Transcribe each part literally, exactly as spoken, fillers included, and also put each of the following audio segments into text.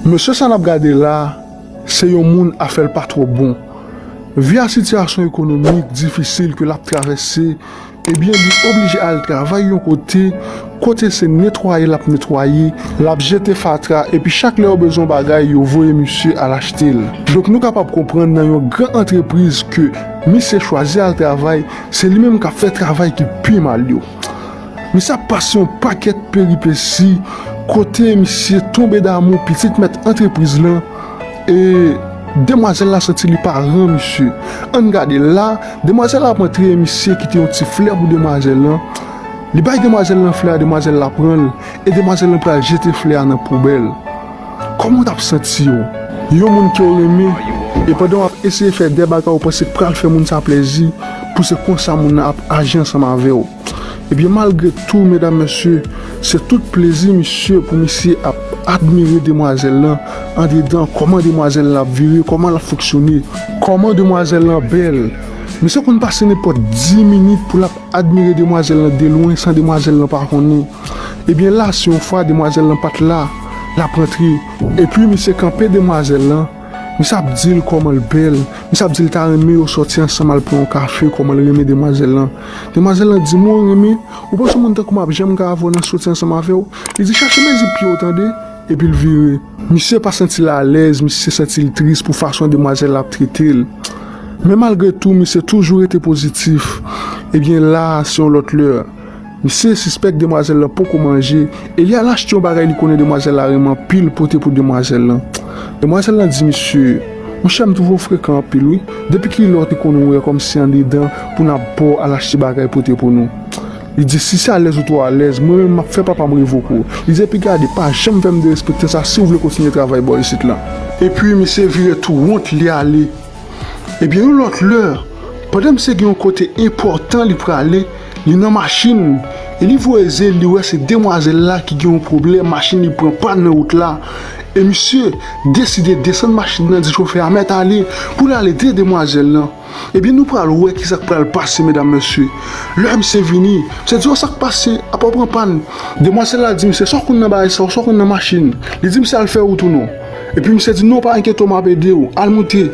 Mesye sa n ap gade la, se yon moun afè l pa twò bon. Via sitiyasyon ekonomik difisil ke l ap travèse, ebyen, li oblije al travay yon kote, kote se netwaye l ap netwaye, l ap jete fatra, epi chak lè yo bezwen yon bagay, yo voye misye al achte l. Donk, nou kapab konprann nan yon gran antrepriz ke misye chwazi al travay, se li menm k ap fè travay ki pi mal yo. Misye ap pase yon pakèt peripesi, kote misye tonbe damou pitit mèt antrepriz lan, e demwazèl la santi li pa ran misye. Ann gade la, demwazèl la ap antre, misye kite yon ti flè pou demwazèl lan. Li bay demwazèl lan flè a, demwazèl la pran l, e demwazèl lan pral jete flè a nan poubèl. Kòman w t ap santi w? Yon moun ke w renmen, e pandan w ap eseye fè de bagay ou panse k pral fè moun sa plezi, pou se konsa moun nan ap aji ansanm avè w. Ebyen, malgre tou, medam, mesye, se tout plezi misye pou misye ap admire demwazèl lan andedan, kòman demwazèl la ap vire, kòman l ap fonksyone, kòman demwazèl lan bèl. Misye konn pase nenpòt dis minit pou l ap admire demwazèl lan de lwen san demwazèl lan pa konnen. Ebyen, la, si yon fwa demwazèl lan pa t la, l ap rantre. Epi misye kanpe demwazèl lan, misye ap di l kòman l bèl, misye ap di l ta renmen yo sòti ansanm al pran yon kafe, kòman l renmen demwazèl lan. Demwazèl lan di, "Mwen renmen, ou panse yon moun tankou m ap janm ka avè w nan soti ansanm avè w?" Li di, "Chache mezi pye w, tande," epi l vire. Misye pa santi l alèz, misye santi l tris pou fason demwazèl la ap trete l. Men malgre tou, misye toujou rete pozitif. Ebyen, la, se yon lòt lè. Misye sispèk demwazèl lan poko manje, e li al achte yon bagay li konnen demwazèl la renmen anpil pote pou demwazèl lan. Demwazèl lan di misye, "Monchè, m twouve w frekan anpil, wi. Depi kilè w te konn wè kòmsi andedan pou n ap ba w al achte bagay pote pou nou?" Li di, "Si se alèz ou twò alèz, mwen menm m ap fè papa m revoke w." Li di, "Epi gade, pa janm fè m derespektan sa si w vle kontinye travay bò isit lan." Epi misye vire tou wont, li ale. Ebyen, yon lòt lè, pandan misye gen yon kote enpòtan li prale, li nan machin, e li voye zye l, li wè se demwazèl la ki gen yon pwoblèm, machin li pran pàn nan wout la. E misye deside desann machin nan, di chofè a mèt ale pou l al ede demwazèl lan. Ebyen, nou pral wè kisa k pral pase, medam, mesye. Lè misye vini, misye di, "O, sa k pase? Apa w pran pàn?" Demwazèl la di misye, "Sa w konn nan bagay sa, sa w konn nan machin?" Li di misye al fè wout ou non. Epi misye di, "Non, pa enkyete w, m ap ede w. Al moute."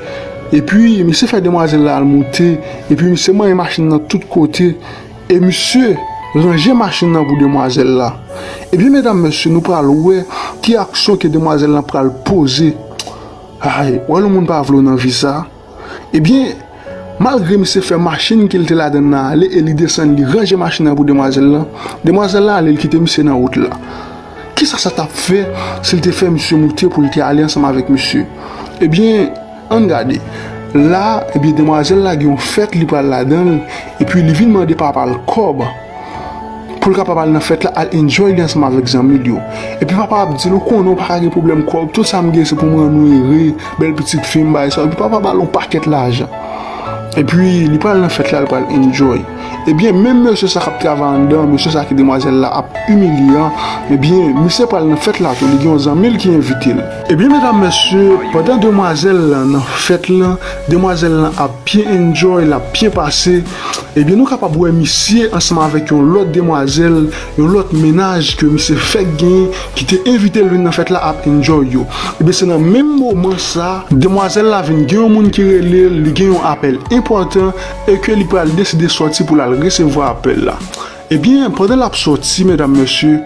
Epi misye fè demwazèl la al moute. Epi misye manyen machin nan tout kote. E misye ranje machin nan pou demwazèl la. Ebyen, medam, mesye, nou pral wè ki aksyon ke demwazèl lan pral poze. Ay, w wè lè yon moun pa vle w nan vi sa. Ebyen, malgre misye fè machin ke l te ladan nan ale e li desann, li ranje machin nan pou demwazèl lan, demwazèl la ale, li kite misye nan wout la. Kisa sa t ap fè si l te fè misye moute pou l te ale ansanm avèk misye? Ebyen, ann gade. La, ebyen, demwazèl la gen yon fèt li pral ladan l, epi li vin mande papa l kòb pou l kapab al nan fèt la, al enjoy li ansanm avèk zanmi l yo. Epi papa ap di l, "Ou konnen w pa ka gen pwoblèm kòb, tout sa m gen se pou m rann ou ere, bèl pitit fi m, bagay sa yo." Epi papa ba l yon pakèt lajan. Epi li pral nan fèt la, li pral enjoy. Ebyen, menm mesye sa k ap travay anndan, mesye sa ke demwazèl la ap imilye an, ebyen, misye pral nan fèt la tou, li gen yon zanmi l ki envite l. Ebyen, medam, mesye, pandan demwazèl lan nan fèt lan, demwazèl lan ap byen enjoy, l ap byen pase, ebyen, nou kapab wè misye ansanm avèk yon lòt demwazèl, yon lòt mennaj ke misye fèk genyen, ki te envite l vin nan fèt la ap enjoy yo. Ebyen, se nan menm moman sa, demwazèl la vin gen yon moun ki rele l, li gen yon apèl enpòtan, e ke li pral deside sòti pou l al resevwa apèl la. Ebyen, pandan l ap sòti, medam, mesye,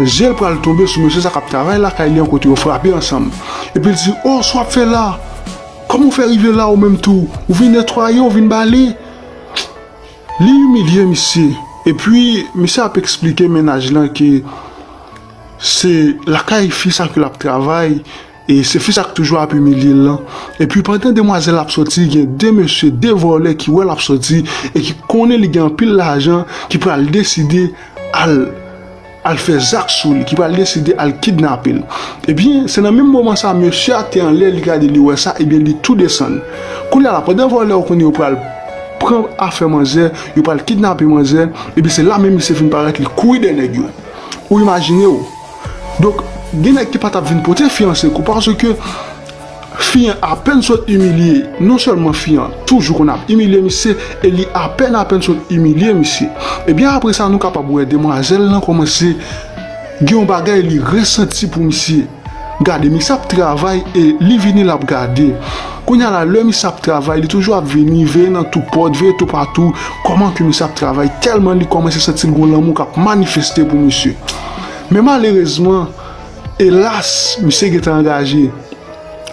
zye l pral tonbe sou mesye sa k ap travay lakay li an kote yo frape ansanm. Epi l di, "O, sa w ap fè la? Kòman w fè rive la ou menm tou? Ou vin netwaye, ou vin bale?" Li imilye misye. Epi, misye ap eksplike mennaj lan ke se lakay fi sa ke l ap travay, e se fi sa k toujou ap imilye l lan. Epi, pandan demwazèl ap sòti, gen de mesye, de vòlè ki wè l ap sòti e ki konnen li gen anpil lajan, ki pral deside al, al fè zak sou li, ki pral deside al kidnape l. Ebyen, se nan menm moman sa, mesye a te anlè, li gade, li wè sa, ebyen, li tou desann. Kounye a la, pandan vòlè yo konnen yo pral pran afè manzè, yo pral kidnape manzè, ebyen, se la menm misye fin parèt, li kouri dèyè nèg yo. Ou imajine w. Donk, gen nèg ki pa t ap vin pote fi an sekou, paske fi an apèn sot imilye, non sèlman fi an toujou konn ap imilye misye, e li apèn, apèn sot imilye misye. Ebyen, apre sa, nou kapab wè demwazèl lan kòmanse gen yon bagay li resanti pou misye. Gade, misye ap travay e li vini l ap gade. Kounye a la, lè misye ap travay, li toujou ap vini, veye nan tout pòt, veye toupatou, kòman ke misye ap travay, tèlman li kòmanse santi l gon lanmou k ap manifeste pou misye. Men malerezman, elas, misye gentan angaje.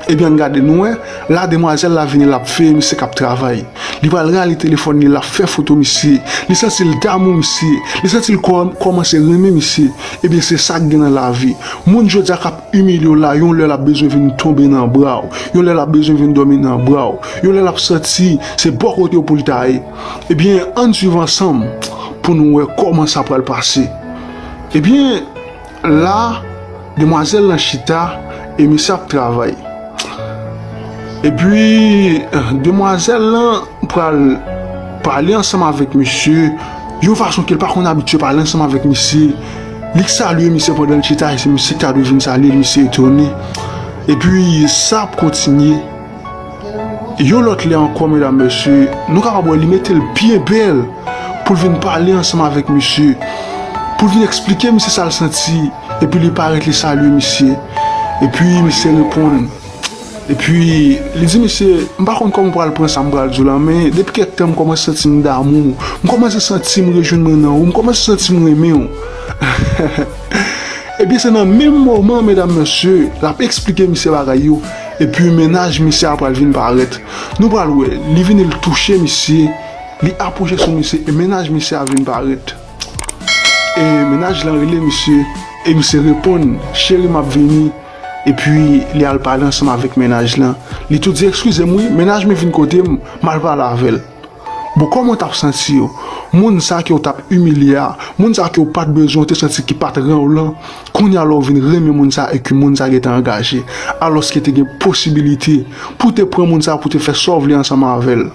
Ebyen, ann gade nou wè, la demwazèl la vini l ap veye misye k ap travay. Li pral rale telefòn li, l ap fè foto misye. Li santi l damou misye. Li santi l kò-, kòmanse renmen misye. Ebyen, se sa k gen nan lavi. Moun jodi a k ap imilye w la, yon lè l ap bezwen vin tonbe nan bra w. Yon lè l ap bezwen vin dòmi nan bra w. Yon lè l ap santi se bò kote w pou l ta ye. Ebyen, ann swiv ansanm pou nou wè kòman sa pral pase. Ebyen, la, demwazèl lan chita e misye ap travay. Epi, demwazèl lan pral pale ansanm avèk misye, yon fason ke l pa konn abitye pale ansanm avèk misye. Li k salye misye pandan l chita, e se misye ki ta dwe vin salye l, misye etone. Epi, sa ap kontinye. Yon lòt lè ankò, medam, mesye, nou kapab wè li mete l byen bèl pou l vin pale ansanm avèk misye, pou l vin eksplike misye sa l santi, epi li parèt, li salye misye. Epi misye reponn. Epi li di misye, "M pa konn kòman m pral pran sa m pral di w la, men depi kèk tan m kòmanse santi m damou w. M kòmanse santi m rejwenn mwen nan ou. M kòmanse santi m renmen w." Ebyen, se nan menm moman, medam, mesye, l ap eksplike misye bagay yo, epi mennaj misye a pral vin parèt. Nou pral wè, li vini, l touche misye, li apwoche sou misye, e mennaj misye a vin parèt. E mennaj lan rele misye, e misye reponn, "Cheri, m ap vini." Epi, li al pale ansanm avèk mennaj lan. Li tou di, "Eskize m, wi, mennaj mwen vin kote m, m al pale avè l." Bon, kòman w t ap santi w? Moun sa ke w t ap imilye a, moun sa ke w pa t bezwen, w te santi ki pa t ran w lan, kounye a la w vin renmen moun sa e ke moun sa gentan angaje, alòske te gen posibilite pou w te pran moun sa pou w te fè sa w vle ansanm avè l.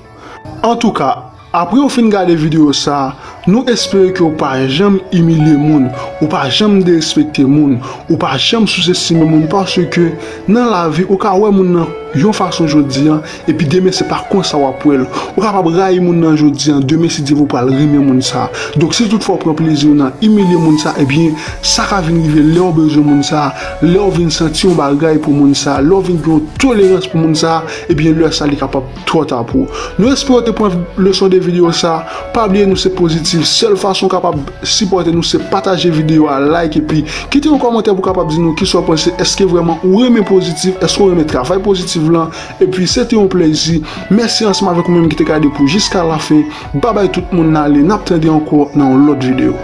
Antouka, apre w fin gade videyo sa, nou espere ke w pa janm imilye moun, ou pa janm derespekte moun, ou pa janm souzestime moun, paske nan lavi, ou ka wè moun nan yon fason jodi a, epi demen se pa konsa w ap wè l. Ou kapab rayi moun nan jodi a, demen si Dye vle w pral renmen moun sa. Donk si toutfwa w pran plezi w nan imilye moun sa, ebyen, sa ka vin rive lè w bezwen moun sa, lè w vin santi yon bagay pou moun sa, lè w vin gen yon tolerans pou moun sa, ebyen, lè sa li kapab twò ta pou ou. Nou espere w te pran leson de videyo sa. Pa bliye nou se pozitif. Sèl fason w kapab sipòte nou se pataje videyo a, like, epi kite yon kòmantè pou w kapab di nou kisa w panse. Èske vrèman ou renmen pozitif? Èske w renmen travay pozitif lan? Epi se te yon plezi. Mèsi ansanm avèk ou menm ki te gade pou jiska lafen. Babay tout moun, n ale, n ap tande ankò nan yon lòt videyo.